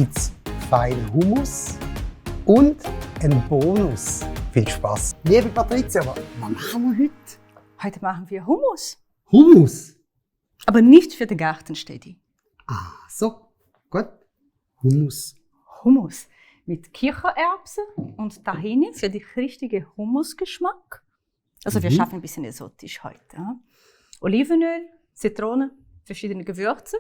gibt es feinen Hummus und einen Bonus. Viel Spaß. Liebe Patricia, was machen wir heute? Heute machen wir Hummus. Hummus? Aber nicht für den Garten, Stedi. Ah, so. Gut. Hummus. Hummus mit Kichererbsen und Tahini für den richtigen Hummusgeschmack. Also wir schaffen ein bisschen exotisch heute. Ja? Olivenöl, Zitrone, verschiedene Gewürze.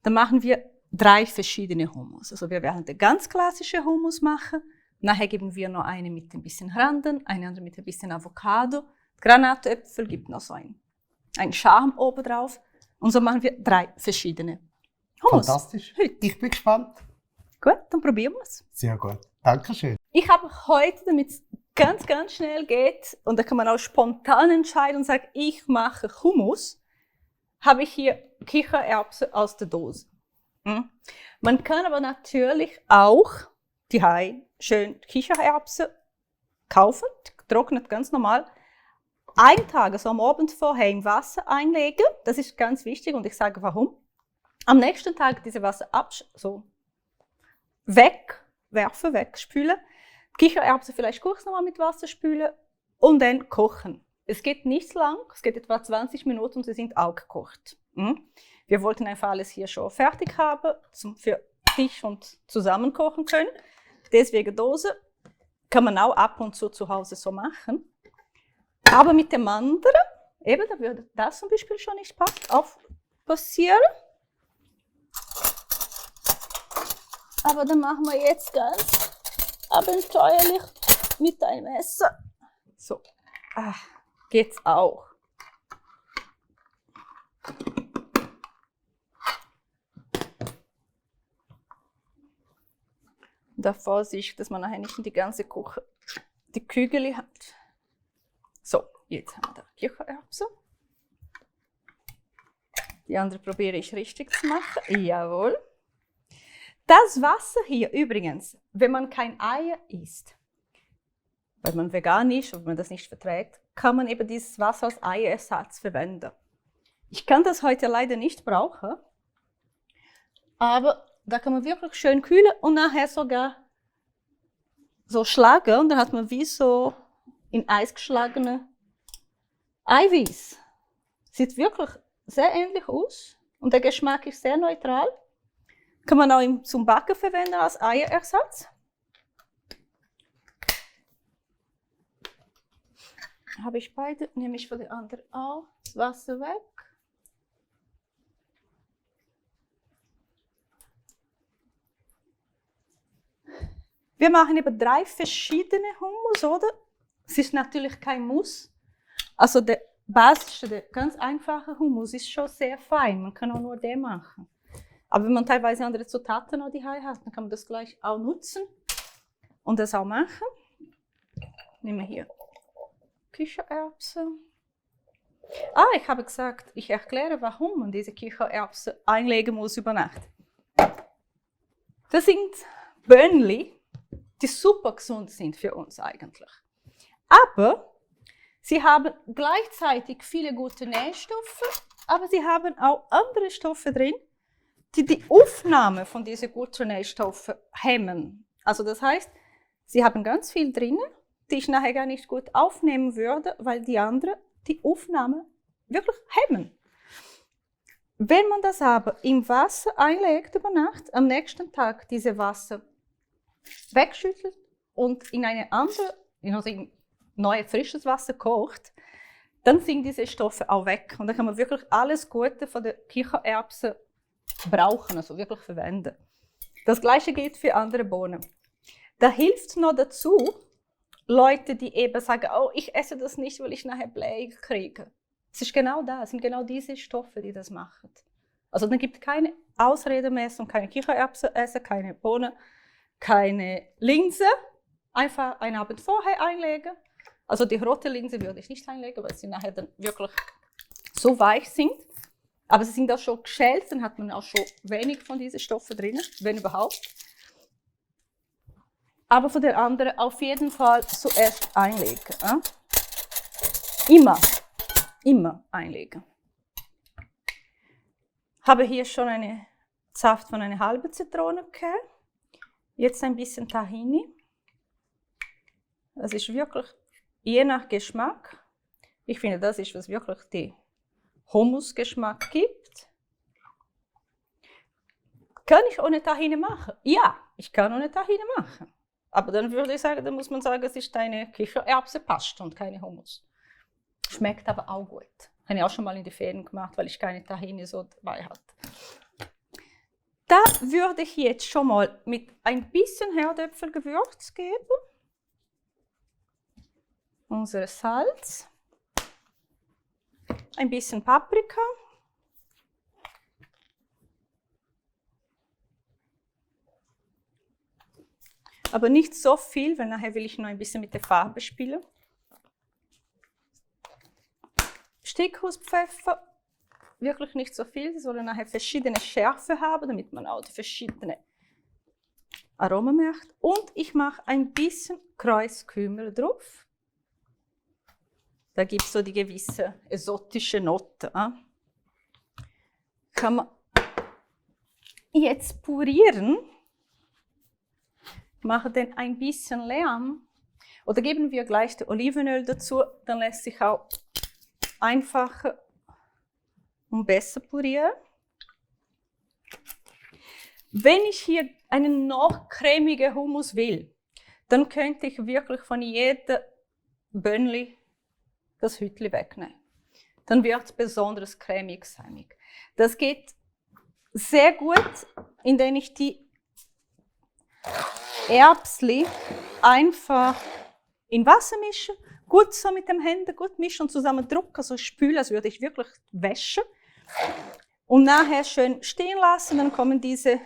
Dann machen wir 3 verschiedene Hummus. Also wir werden den ganz klassischen Hummus machen. Nachher geben wir noch eine mit ein bisschen Randen, eine andere mit ein bisschen Avocado. Granatäpfel gibt noch so einen Charme oben drauf. Und so machen wir 3 verschiedene Hummus. Fantastisch. Heute. Ich bin gespannt. Gut, dann probieren wir es. Sehr gut. Dankeschön. Ich habe heute, damit es ganz, ganz schnell geht, und da kann man auch spontan entscheiden und sagen, ich mache Hummus, habe ich hier Kichererbsen aus der Dose. Man kann aber natürlich auch die schön Kichererbsen kaufen, trocknet ganz normal, einen Tag, also am Abend vorher im Wasser einlegen. Das ist ganz wichtig und ich sage warum. Am nächsten Tag diese Wasser wegwerfen, wegspülen. Kichererbsen vielleicht kurz nochmal mit Wasser spülen und dann kochen. Es geht nicht lang, es geht etwa 20 Minuten und sie sind auch gekocht. Wir wollten einfach alles hier schon fertig haben, für Tisch und zusammen kochen können. Deswegen Dose kann man auch ab und zu Hause so machen. Aber mit dem anderen, eben, da würde das zum Beispiel schon nicht passieren. Aber dann machen wir jetzt ganz abenteuerlich mit einem Messer. So, geht's auch. Da Vorsicht, dass man nachher nicht in die ganze Küche die Kügel hat. So, jetzt haben wir da Kichererbsen. Die andere probiere ich richtig zu machen. Jawohl. Das Wasser hier übrigens, wenn man kein Eier isst, weil man vegan ist und man das nicht verträgt, kann man eben dieses Wasser als Eierersatz verwenden. Ich kann das heute leider nicht brauchen, aber da kann man wirklich schön kühlen und nachher sogar so schlagen und dann hat man wie so in Eis geschlagene Eiweiß. Sieht wirklich sehr ähnlich aus und der Geschmack ist sehr neutral. Kann man auch zum Backen verwenden als Eierersatz. Habe ich beide, nehme ich von der anderen auch das Wasser weg. Wir machen eben 3 verschiedene Hummus, oder? Es ist natürlich kein Muss. Also der basische, der ganz einfache Hummus ist schon sehr fein. Man kann auch nur den machen. Aber wenn man teilweise andere Zutaten noch die hat, dann kann man das gleich auch nutzen und das auch machen. Nehmen wir hier Kichererbsen. Ich habe gesagt, ich erkläre, warum man diese Kichererbsen einlegen muss über Nacht. Das sind Böhnli, die super gesund sind für uns eigentlich. Aber sie haben gleichzeitig viele gute Nährstoffe, aber sie haben auch andere Stoffe drin, die Aufnahme von diesen guten Nährstoffen hemmen. Also das heißt, sie haben ganz viel drin, die ich nachher gar nicht gut aufnehmen würde, weil die anderen die Aufnahme wirklich hemmen. Wenn man das aber im Wasser einlegt über Nacht, am nächsten Tag diese Wasser wegschüttelt und in eine andere, also in neues frisches Wasser kocht, dann sind diese Stoffe auch weg und dann kann man wirklich alles Gute von der Kichererbsen brauchen, also wirklich verwenden. Das Gleiche gilt für andere Bohnen. Da hilft noch dazu, Leute, die eben sagen, ich esse das nicht, weil ich nachher Blähung kriege. Es ist genau das, sind genau diese Stoffe, die das machen. Also dann gibt es keine Ausrede mehr, und keine Kichererbsen essen, keine Bohnen, keine Linse. Einfach einen Abend vorher einlegen. Also die rote Linse würde ich nicht einlegen, weil sie nachher dann wirklich so weich sind. Aber sie sind auch schon geschält, dann hat man auch schon wenig von diesen Stoffen drin, wenn überhaupt. Aber von der anderen auf jeden Fall zuerst einlegen. Immer einlegen. Habe hier schon eine Saft von einer halben Zitrone gegeben. Jetzt ein bisschen Tahini. Das ist wirklich je nach Geschmack. Ich finde, das ist, was wirklich den Hummus-Geschmack gibt. Kann ich ohne Tahini machen? Ja, ich kann ohne Tahini machen. Aber dann würde ich sagen, dann muss man sagen, es ist eine Kichererbsenpaste und keine Hummus. Schmeckt aber auch gut. Habe ich auch schon mal in die Ferien gemacht, weil ich keine Tahini so dabei hatte. Da würde ich jetzt schon mal mit ein bisschen Herdöpfelgewürz geben. Unser Salz. Ein bisschen Paprika. Aber nicht so viel, weil nachher will ich noch ein bisschen mit der Farbe spielen. Stickhuspfeffer, wirklich nicht so viel. Sie sollen nachher verschiedene Schärfe haben, damit man auch die verschiedenen Aromen merkt. Und ich mache ein bisschen Kreuzkümmel drauf. Da gibt es so die gewisse exotische Note. Kann man jetzt purieren. Mache dann ein bisschen Lärm. Oder geben wir gleich das Olivenöl dazu, dann lässt sich auch einfacher und besser purieren. Wenn ich hier einen noch cremigen Hummus will, dann könnte ich wirklich von jedem Bönnli das Hütli wegnehmen. Dann wird es besonders cremig sein. Das geht sehr gut, indem ich die Erbsli einfach in Wasser mische, gut so mit den Händen gut mischen und zusammen drücken, so spülen, als würde ich wirklich waschen. Und nachher schön stehen lassen, dann kommen diese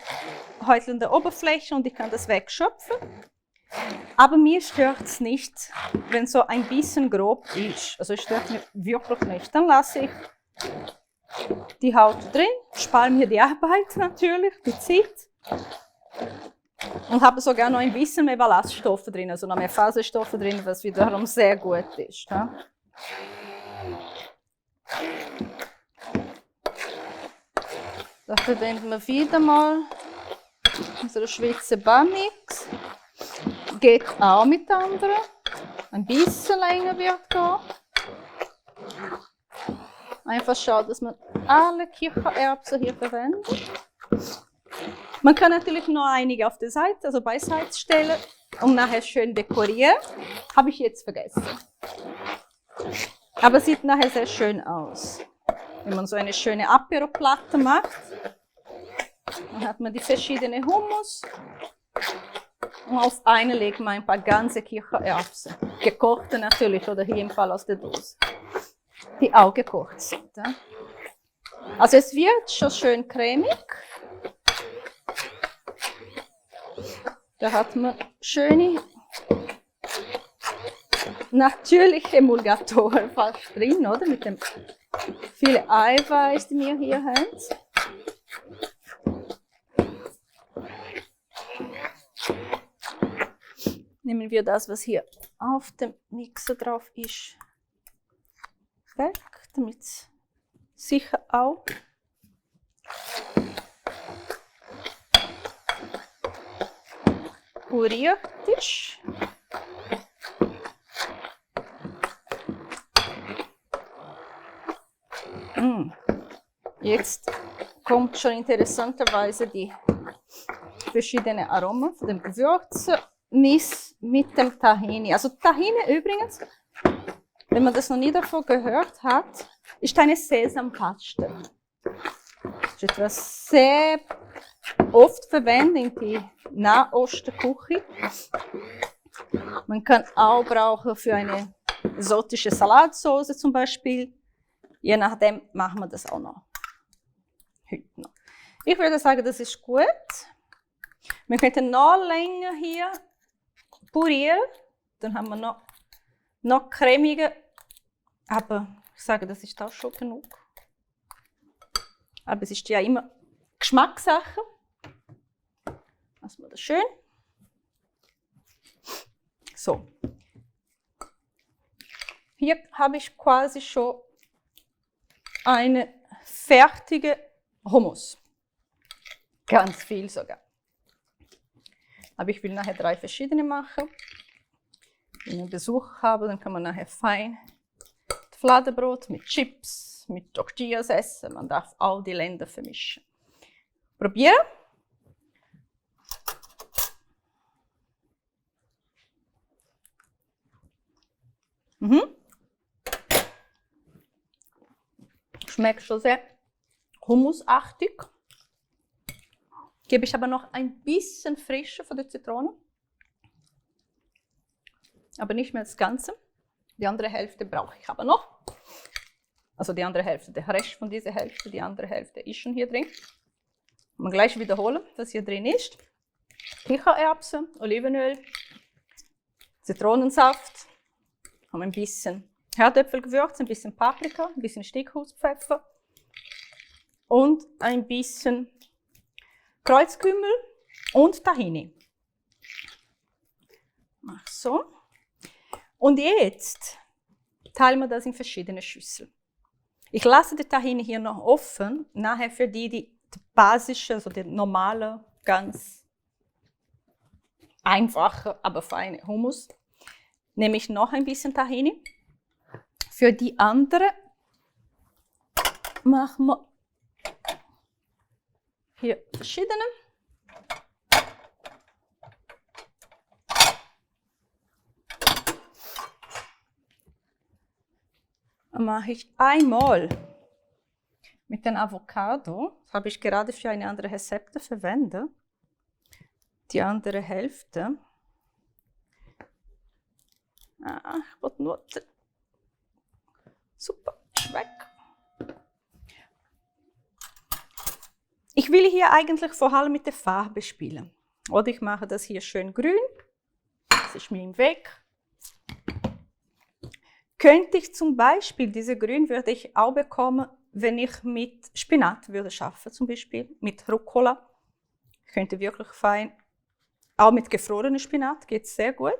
häutelnde Oberfläche und ich kann das wegschöpfen. Aber mir stört es nicht, wenn so ein bisschen grob ist. Also es stört mich wirklich nicht. Dann lasse ich die Haut drin, spare mir die Arbeit natürlich, die Zeit. Und habe sogar noch ein bisschen mehr Ballaststoffe drin, also noch mehr Faserstoffe drin, was wiederum sehr gut ist. Ja. Da verwenden wir wieder mal unsere Schweizer Bamix. Geht auch mit anderen. Ein bisschen länger wird gehen. Einfach schauen, dass man alle Kichererbsen hier verwendet. Man kann natürlich noch einige auf der Seite, also beiseite stellen und nachher schön dekorieren. Habe ich jetzt vergessen. Aber sieht nachher sehr schön aus. Wenn man so eine schöne Apero-Platte macht, dann hat man die verschiedenen Hummus. Und auf eine legt man ein paar ganze Kichererbsen. Gekochte natürlich, oder hier im Fall aus der Dose. Die auch gekocht sind. Ja. Also es wird schon schön cremig. Da hat man schöne, natürliche Emulgatoren fast drin, oder? Mit dem viele Eiweiß, die wir hier haben. Nehmen wir das, was hier auf dem Mixer drauf ist, weg, damit es sicher auch puriert ist. Jetzt kommt schon interessanterweise die verschiedenen Aromen von den Gewürzen mit dem Tahini. Also Tahini übrigens, wenn man das noch nie davon gehört hat, ist eine Sesampaste. Das ist etwas sehr oft verwendet in die Nahostenküche. Man kann auch brauchen für eine exotische Salatsauce zum Beispiel. Je nachdem machen wir das auch noch. Heute noch. Ich würde sagen, das ist gut. Wir könnten noch länger hier purieren. Dann haben wir noch cremiger. Aber ich sage, das ist auch schon genug. Aber es ist ja immer Geschmackssache. Lassen wir das schön. So. Hier habe ich quasi schon eine fertige Hummus. Ganz viel sogar. Aber ich will nachher 3 verschiedene machen. Wenn ich Besuch habe, dann kann man nachher fein Fladenbrot mit Chips, mit Tortillas essen. Man darf auch die Länder vermischen. Probieren. Schmeckt schon sehr hummusartig. Gebe ich aber noch ein bisschen Frische von der Zitrone. Aber nicht mehr das Ganze. Die andere Hälfte brauche ich aber noch. Also die andere Hälfte, der Rest von dieser Hälfte, die andere Hälfte ist schon hier drin. Mal gleich wiederholen, was hier drin ist. Kichererbsen, Olivenöl, Zitronensaft, haben ein bisschen Herdöpfelgewürz, ein bisschen Paprika, ein bisschen Stickhuspfeffer und ein bisschen Kreuzkümmel und Tahini. Mach so. Und jetzt teilen wir das in verschiedene Schüsseln. Ich lasse die Tahini hier noch offen, nachher für die basische, also die normale, ganz einfache, aber feine Hummus, nehme ich noch ein bisschen Tahini. Für die andere machen wir hier verschiedene. Dann mache ich einmal mit dem Avocado, das habe ich gerade für eine andere Rezepte verwendet, die andere Hälfte. Ich wollte nur super, weg. Ich will hier eigentlich vor allem mit der Farbe spielen. Oder ich mache das hier schön grün. Das ist mir im Weg. Könnte ich zum Beispiel, diese Grün würde ich auch bekommen, wenn ich mit Spinat würde schaffen, zum Beispiel mit Rucola. Ich könnte wirklich fein, auch mit gefrorenem Spinat geht es sehr gut.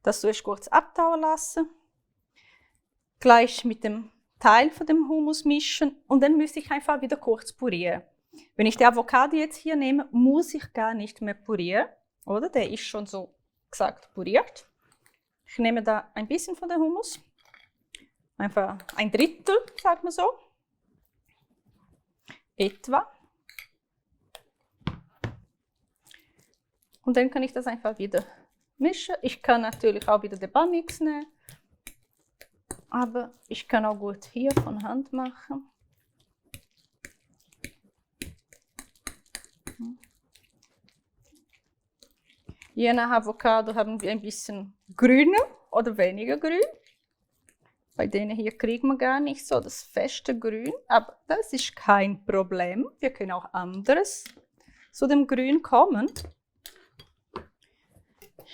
Das soll ich kurz abtauen lassen. Gleich mit dem Teil von dem Hummus mischen und dann müsste ich einfach wieder kurz pürieren. Wenn ich die Avocado jetzt hier nehme, muss ich gar nicht mehr pürieren, oder? Der ist schon so gesagt püriert. Ich nehme da ein bisschen von der Hummus, einfach 1/3, sagt man so, etwa. Und dann kann ich das einfach wieder mischen. Ich kann natürlich auch wieder den Bannix nehmen, aber ich kann auch gut hier von Hand machen. Je nach Avocado haben wir ein bisschen grüner oder weniger grün. Bei denen hier kriegt man gar nicht so das feste Grün, aber das ist kein Problem. Wir können auch anderes zu dem Grün kommen.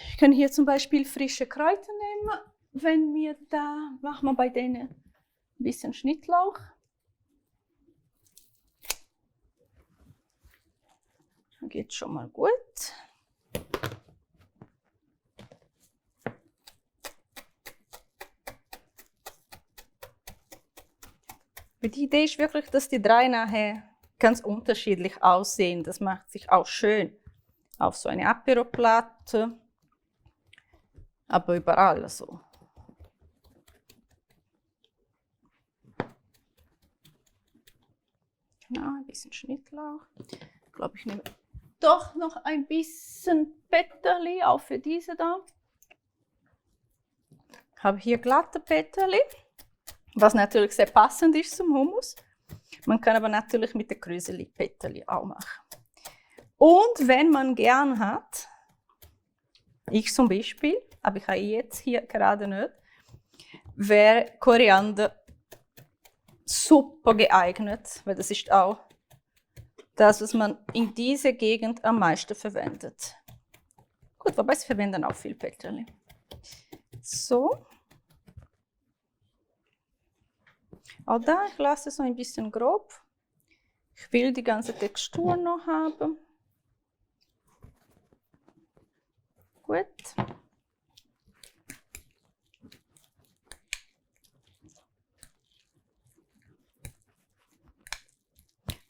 Ich kann hier zum Beispiel frische Kräuter nehmen, wenn wir da, machen wir bei denen ein bisschen Schnittlauch. Geht schon mal gut. Die Idee ist wirklich, dass die 3 nachher ganz unterschiedlich aussehen. Das macht sich auch schön auf so eine Apero-Platte, aber überall so. Genau, ein bisschen Schnittlauch. Ich glaube, ich nehme doch noch ein bisschen Peterli, auch für diese da. Ich habe hier glatte Peterli, was natürlich sehr passend ist zum Hummus. Man kann aber natürlich mit der Krüseli Peterli auch machen. Und wenn man gern hat, ich zum Beispiel, aber ich habe jetzt hier gerade nicht, wäre Koriander super geeignet, weil das ist auch das, was man in dieser Gegend am meisten verwendet. Gut, wobei sie verwenden auch viel Peterli. So. Auch da, ich lasse es so ein bisschen grob. Ich will die ganze Textur noch haben. Gut.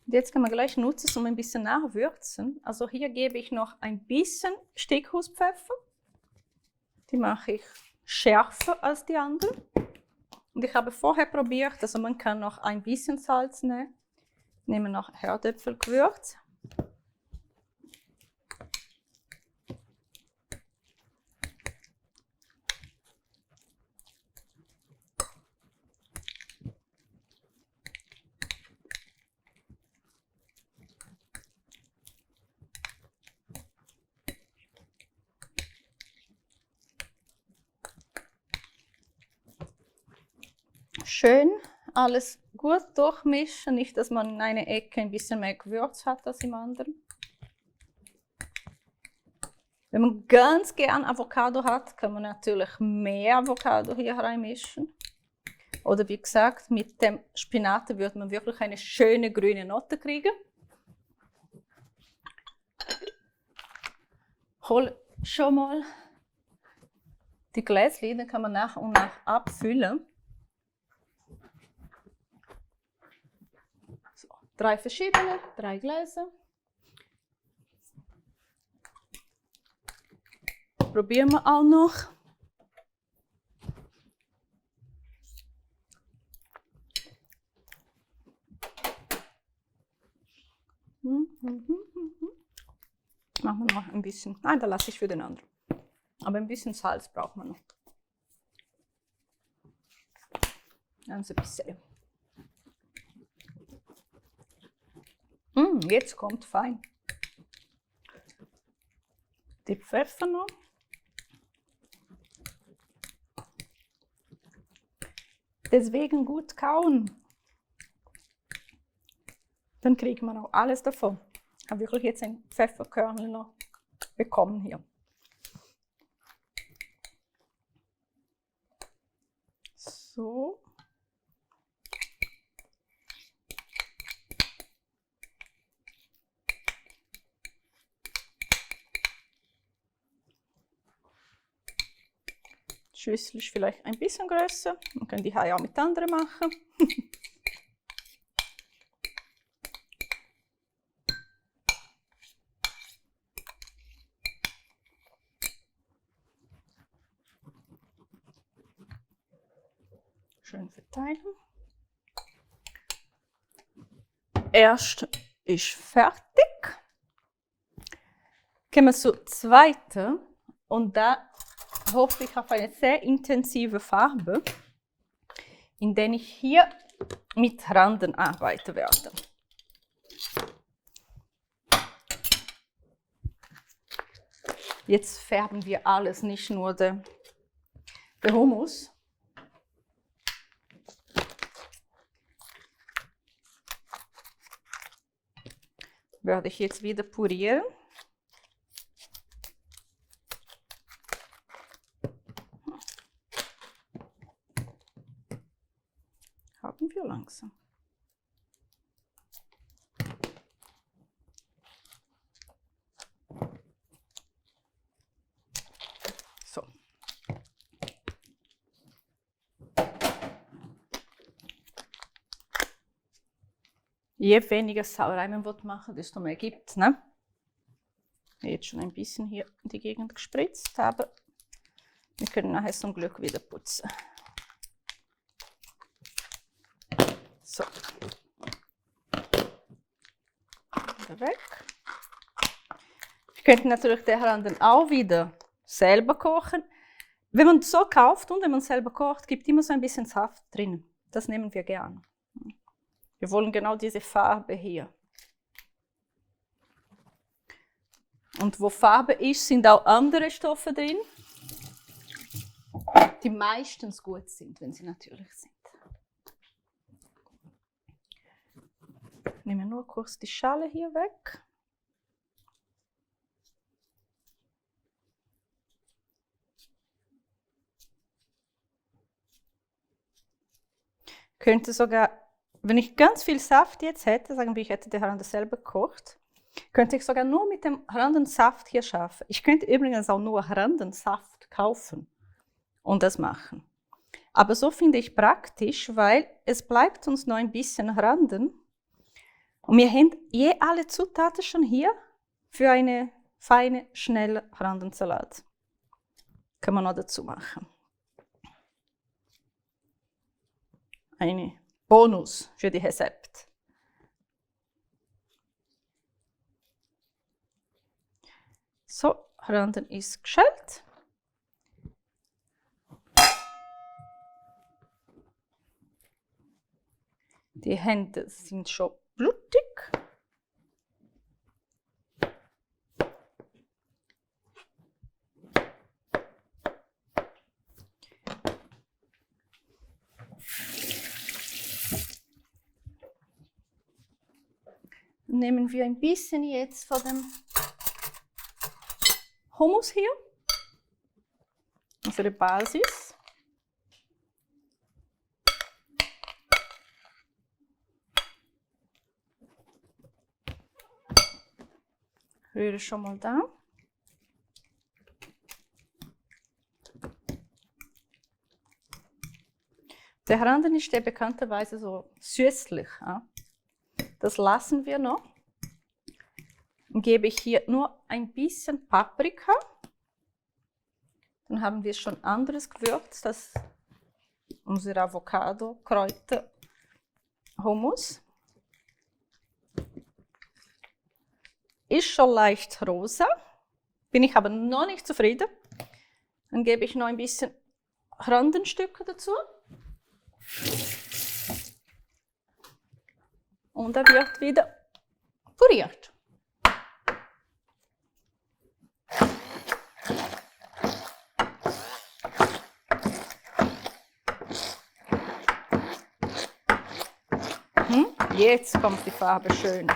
Und jetzt kann man gleich nutzen, um ein bisschen nachwürzen. Also hier gebe ich noch ein bisschen Stickhuspfeffer. Die mache ich schärfer als die anderen. Und ich habe vorher probiert, also man kann noch ein bisschen Salz nehmen. Ich nehme noch Herdöpfelgewürz. Schön alles gut durchmischen, nicht, dass man in einer Ecke ein bisschen mehr Gewürz hat als im anderen. Wenn man ganz gern Avocado hat, kann man natürlich mehr Avocado hier reinmischen. Oder wie gesagt, mit dem Spinat wird man wirklich eine schöne grüne Note kriegen. Hol schon mal die Gläschen, dann kann man nach und nach abfüllen. So, 3 verschiedene, 3 Gläser. Probieren wir auch noch. Machen wir noch ein bisschen. Nein, da lasse ich für den anderen. Aber ein bisschen Salz braucht man noch. Ganz ein bisschen. Jetzt kommt fein. Die Pfeffer noch. Deswegen gut kauen. Dann kriegt man auch alles davon. Ich habe wirklich jetzt ein Pfefferkörnel noch bekommen hier. So. Die Schüssel ist vielleicht ein bisschen größer. Man kann die hier auch mit anderen machen. Schön verteilen. Erst ist fertig. Kommen wir zur zweiten. Und da hoffe ich auf eine sehr intensive Farbe, in der ich hier mit Randen arbeiten werde. Jetzt färben wir alles, nicht nur der Hummus. Werde ich jetzt wieder purieren. Haben wir langsam. So. Je weniger Sauerei man machen, desto mehr gibt es. Ne? Jetzt schon ein bisschen hier in die Gegend gespritzt, aber wir können nachher zum Glück wieder putzen. So. Wieder weg. Wir könnten natürlich den Randen auch wieder selber kochen. Wenn man so kauft und wenn man selber kocht, gibt immer so ein bisschen Saft drin. Das nehmen wir gerne. Wir wollen genau diese Farbe hier. Und wo Farbe ist, sind auch andere Stoffe drin, die meistens gut sind, wenn sie natürlich sind. Ich nehme nur kurz die Schale hier weg. Könnte sogar, wenn ich ganz viel Saft jetzt hätte, sagen wir, ich hätte den Rand selber gekocht, könnte ich sogar nur mit dem Randensaft hier schaffen. Ich könnte übrigens auch nur Randensaft kaufen und das machen. Aber so finde ich praktisch, weil es bleibt uns noch ein bisschen Randen. Und wir haben alle Zutaten schon hier für einen feinen, schnellen Randensalat. Können wir noch dazu machen. Eine Bonus für die Rezept. So, Randen ist geschält. Die Hände sind schon blutig. Nehmen wir ein bisschen jetzt von dem Hummus hier, unsere Basis. Rühre schon mal da. Der Randen ist ja bekannterweise so süßlich. Ja? Das lassen wir noch. Dann gebe ich hier nur ein bisschen Paprika. Dann haben wir schon anderes Gewürz, das unsere Avocado, Kräuter, Hummus. Ist schon leicht rosa, bin ich aber noch nicht zufrieden. Dann gebe ich noch ein bisschen Randenstücke dazu. Und er wird wieder püriert. Jetzt kommt die Farbe schön.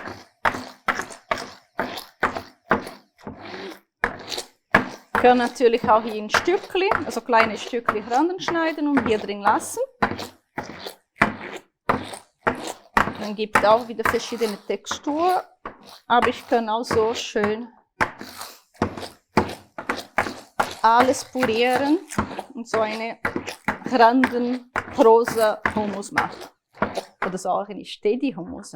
Wir können natürlich auch hier ein Stückchen, also kleine Stückchen Randen schneiden und hier drin lassen. Dann gibt es auch wieder verschiedene Texturen, aber ich kann auch so schön alles pürieren und so eine Randenrosa Hummus machen. Oder so auch eine Steady Hummus.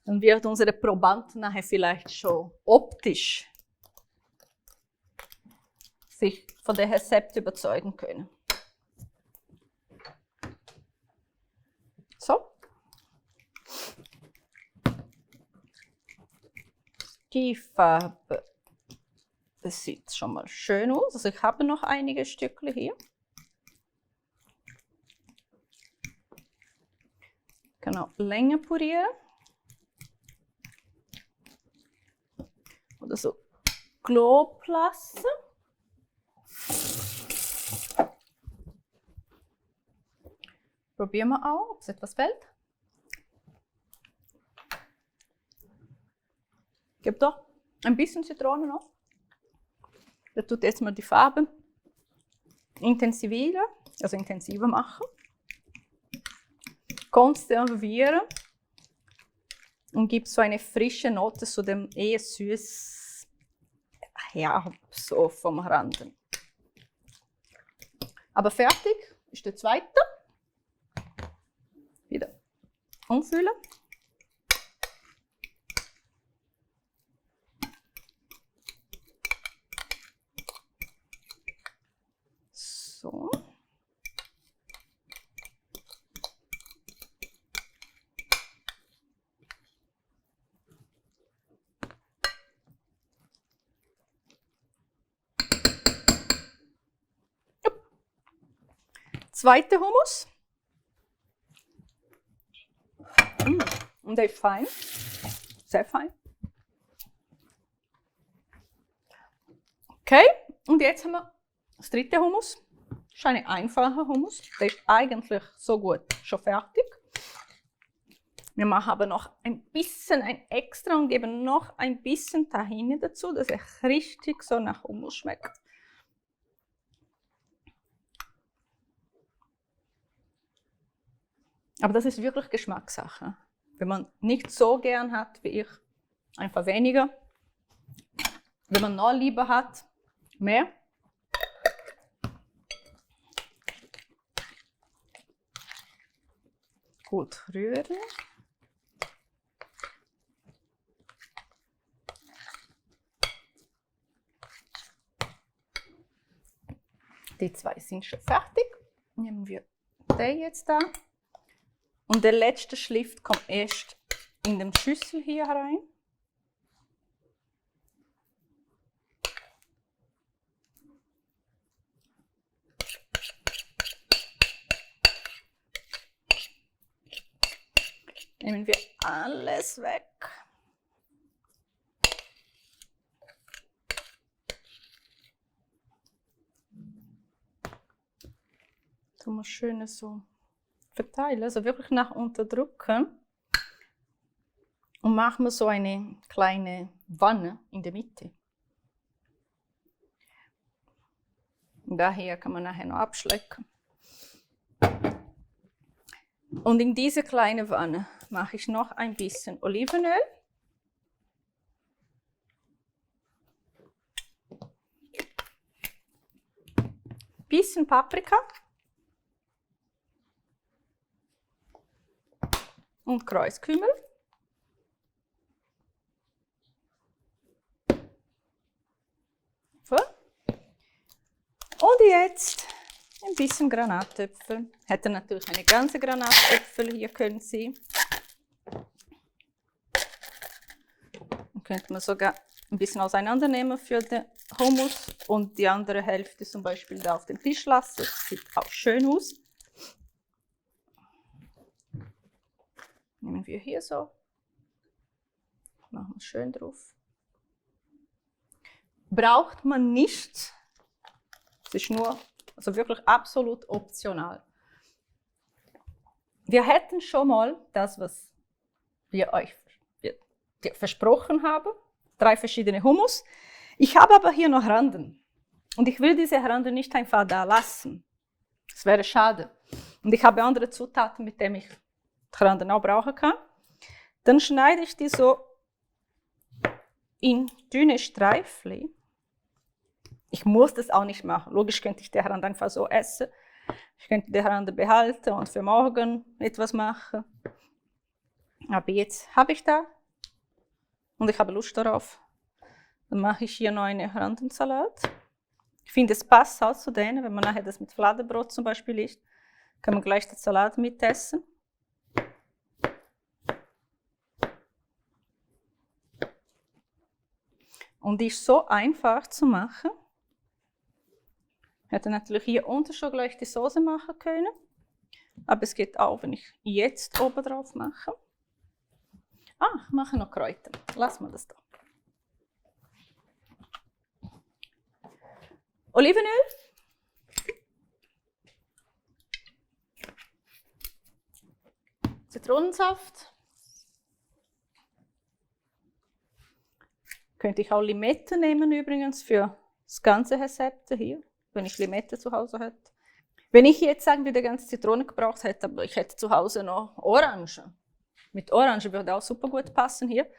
Dann wird unsere Proband nachher vielleicht schon optisch sich von dem Rezept überzeugen können. So. Die Farbe, das sieht schon mal schön aus. Also ich habe noch einige Stückchen hier. Ich kann auch länger pürieren. Oder so grob lassen. Probieren wir auch, ob es etwas fällt. Ich gebe doch ein bisschen Zitrone noch. Das tut jetzt mal die Farbe intensivieren, also intensiver machen. Konservieren. Und gibt so eine frische Note zu dem eher süß, ja, so vom Randen. Aber fertig ist der zweite. Wieder umfüllen. So. Zweiter Hummus. Und der ist fein. Sehr fein. Okay, und jetzt haben wir das dritte Hummus. Das ist ein einfacher Hummus. Der ist eigentlich so gut schon fertig. Wir machen aber noch ein bisschen ein Extra und geben noch ein bisschen Tahini dazu, dass er richtig so nach Hummus schmeckt. Aber das ist wirklich Geschmackssache. Wenn man nicht so gern hat wie ich, einfach weniger. Wenn man noch lieber hat, mehr. Gut rühren. Die zwei sind schon fertig. Nehmen wir den jetzt da. Und der letzte Schliff kommt erst in den Schüssel hier rein. Nehmen wir alles weg. Tun wir schön so verteilen, also wirklich nach unten drücken. Und machen wir so eine kleine Wanne in der Mitte. Und daher kann man nachher noch abschlecken. Und in diese kleine Wanne mache ich noch ein bisschen Olivenöl. Bisschen Paprika. Und Kreuzkümmel. So. Und jetzt ein bisschen Granatäpfel. Hätte natürlich eine ganze Granatäpfel hier können Sie. Dann könnte man sogar ein bisschen auseinandernehmen für den Hummus und die andere Hälfte zum Beispiel da auf den Tisch lassen. Das sieht auch schön aus. Nehmen wir hier so. Machen wir schön drauf. Braucht man nicht. Es ist nur, also wirklich absolut optional. Wir hätten schon mal das, was wir euch versprochen haben. 3 verschiedene Hummus. Ich habe aber hier noch Randen. Und ich will diese Randen nicht einfach da lassen. Das wäre schade. Und ich habe andere Zutaten, mit denen ich die Randen auch brauchen kann. Dann schneide ich die so in dünne Streifchen. Ich muss das auch nicht machen. Logisch könnte ich die Rand einfach so essen. Ich könnte die Rand behalten und für morgen etwas machen. Aber jetzt habe ich da und ich habe Lust darauf. Dann mache ich hier noch einen Randensalat. Ich finde, es passt auch zu denen, wenn man nachher das mit Fladenbrot zum Beispiel isst, kann man gleich den Salat mitessen. Und die ist so einfach zu machen. Ich hätte natürlich hier unten schon gleich die Soße machen können. Aber es geht auch, wenn ich jetzt oben drauf mache. Ich mache noch Kräuter. Lassen wir das da. Olivenöl. Zitronensaft. Könnte ich auch Limette nehmen übrigens für das ganze Rezept hier, wenn ich Limette zu Hause hätte. Wenn ich jetzt sagen wir die ganze Zitrone gebraucht hätte, aber ich hätte zu Hause noch Orange. Mit Orange würde auch super gut passen hier.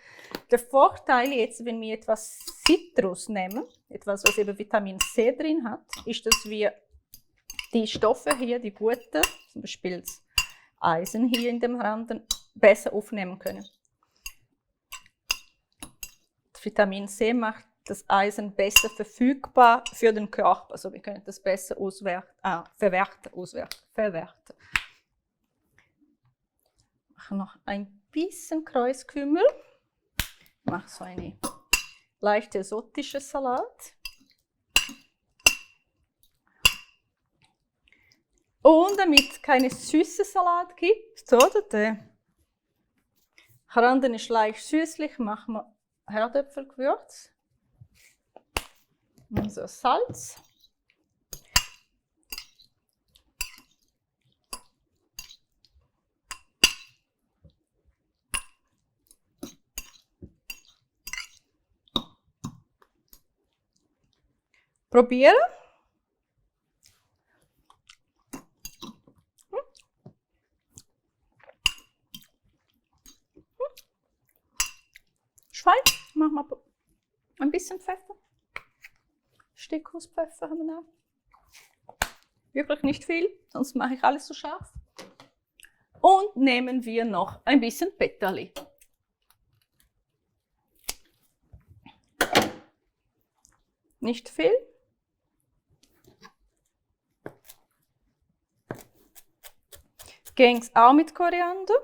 Der Vorteil jetzt, wenn wir etwas Zitrus nehmen, etwas, was eben Vitamin C drin hat, ist, dass wir die Stoffe hier, die guten, zum Beispiel das Eisen hier in dem Randen, besser aufnehmen können. Das Vitamin C macht das Eisen besser verfügbar für den Körper. Also wir können das besser verwerten. Ich mache noch ein bisschen Kreuzkümmel. Ich mache so eine leicht exotische Salat. Und damit es keine süße Salat gibt, oder? Der Randen ist leicht süßlich, machen wir Herdöpfelgewürz. Also Salz. Probieren. Schwein, machen wir ein bisschen Pfeffer. Steckhauspfeffer haben wir da. Wirklich nicht viel, sonst mache ich alles so scharf. Und nehmen wir noch ein bisschen Peterli. Nicht viel. Ging's auch mit Koriander.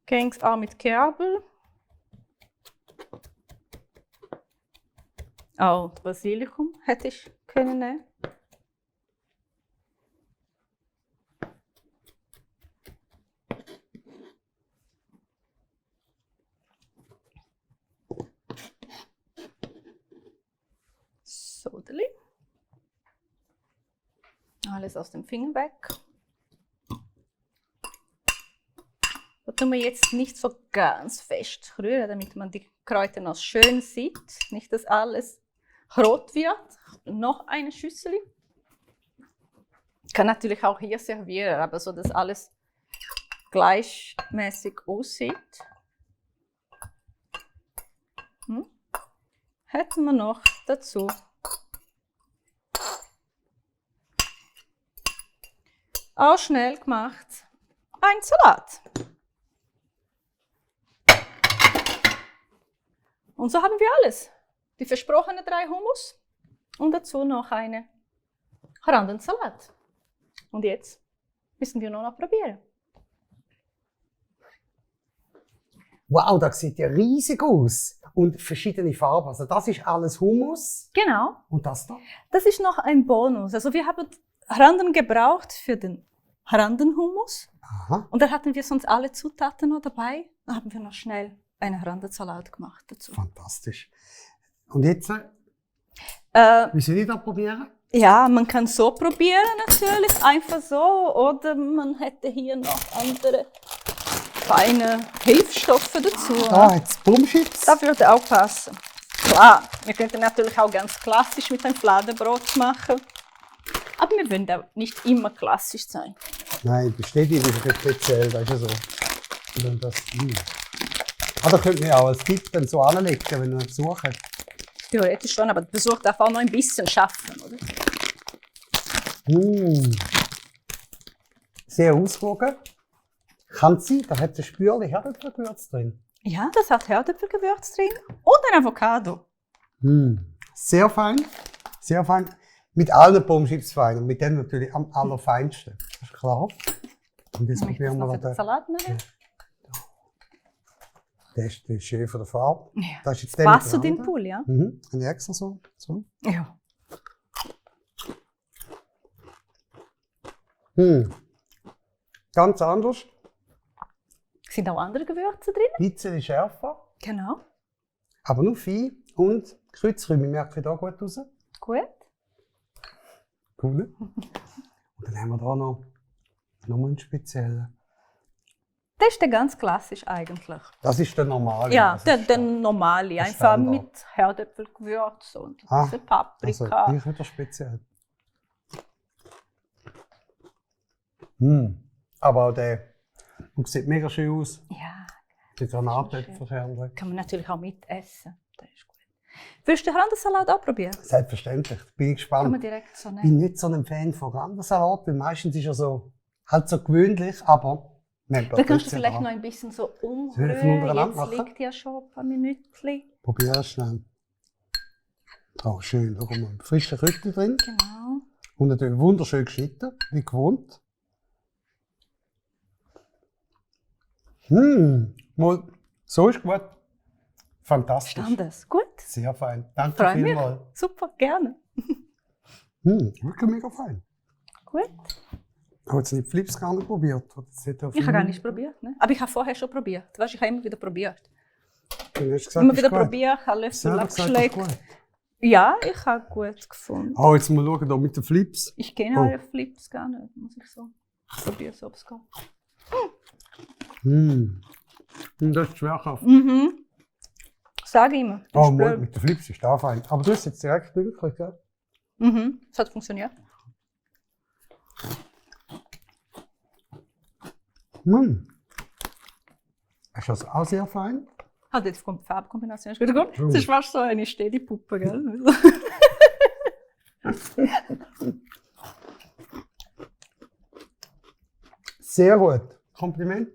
Ging's auch mit Kerbel. Auch Basilikum hätte ich können nehmen. Sodeli. Alles aus dem Finger weg. Da tun wir jetzt nicht so ganz fest rühren, damit man die Kräuter noch schön sieht. Nicht, dass alles rot wird. Noch eine Schüssel. Kann natürlich auch hier servieren, aber so, dass alles gleichmäßig aussieht. Hätten wir noch dazu auch schnell gemacht ein Salat. Und so haben wir alles. Die versprochenen 3 Hummus und dazu noch eine Randensalat. Und jetzt müssen wir nur noch probieren. Wow, das sieht ja riesig aus. Und verschiedene Farben. Also das ist alles Hummus. Genau. Und das da? Das ist noch ein Bonus. Also wir haben Randen gebraucht für den Randenhummus. Aha. Und da hatten wir sonst alle Zutaten noch dabei. Dann haben wir noch schnell einen Randensalat gemacht dazu. Fantastisch. Und jetzt, wie soll ich das probieren? Ja, man kann so probieren natürlich, einfach so. Oder man hätte hier noch andere feine Hilfsstoffe dazu. Da jetzt Bummchips. Das würde auch passen. Klar, wir könnten natürlich auch ganz klassisch mit einem Fladenbrot machen. Aber wir wollen auch nicht immer klassisch sein. Nein, Bestätigung ist nicht speziell, das ist ja so. Und das, da könnte man auch als Tipp dann so anlegen, wenn man einen Besuch hat. Theoretisch schon, aber der Besuch darf auch noch ein bisschen schaffen, oder? Sehr ausgewogen. Kann sein, da hat ein Spürchen Herdöpfelgewürz drin. Ja, das hat Herdöpfelgewürz drin und ein Avocado. Sehr fein, sehr fein. Mit allen Bummchips fein und mit denen natürlich am allerfeinsten. Das ist klar. Und jetzt probieren wir den den. Salat nachher. Der ist schön von der Farbe. Ja. Das ist jetzt Passt zu den Pool, ja? Mhm. Und extra so. Ja. Ganz anders. Sind auch andere Gewürze drin? Ein bisschen schärfer, Genau. aber nur fein. Und Kreuzrübe merke ich da gut raus. Gut. Cool. Und dann haben wir da noch einen speziellen. Das ist der ganz klassisch eigentlich. Das ist der normale. Ja, also der normale. der Einfach Standard. mit Herdöpfelgewürz und ein bisschen Paprika. Also, ich wieder speziell. Aber auch der sieht mega schön aus. Ja, Die Granatäpfelkerne. kann man natürlich auch mitessen. Das ist gut. Willst du den Randensalat auch probieren? Selbstverständlich. Bin ich Kann man gespannt. direkt so Ich nehmen. bin nicht so ein Fan von Randensalat, weil meistens ist er so, halt so gewöhnlich, aber Dann kannst du vielleicht noch ein bisschen so Soll ich von umrühren. untereinander Jetzt machen? liegt ja schon ein paar Minuten. Probier es schnell. Oh, schön. Schau mal, frische Kräuter drin. Genau. Und natürlich wunderschön geschnitten, wie gewohnt. Mal, so ist gut. Fantastisch. Stand das? Gut. Sehr fein. Danke Freue mich. vielmals. Super, gerne. Wirklich mega fein. Gut. Ich habe jetzt nicht Flips gar nicht probiert. Ich habe gar nicht probiert. Ne? Aber ich habe vorher schon probiert. Weißt, ich habe immer wieder probiert. Du hast gesagt, Immer ist wieder gut. probiert, einen Löffel Selber gesagt, ist abgeschleckt. gut. Ja, ich habe gut gefunden. Oh, jetzt mal schauen, da mit den Flips. Ich kenne Oh. eure Flips gar nicht, muss ich so. Probieren, ob es geht. Das ist schwerhaft. Sag immer. das Oh, ist mal, blöd. mit den Flips ist da fein. Aber du hast jetzt direkt durchgekriegt, gell? Es hat funktioniert. Ist das auch sehr fein? Hat jetzt die Farbkombination ist wieder gut. Das ist fast so eine stehle Puppe, gell? Sehr gut. Kompliment.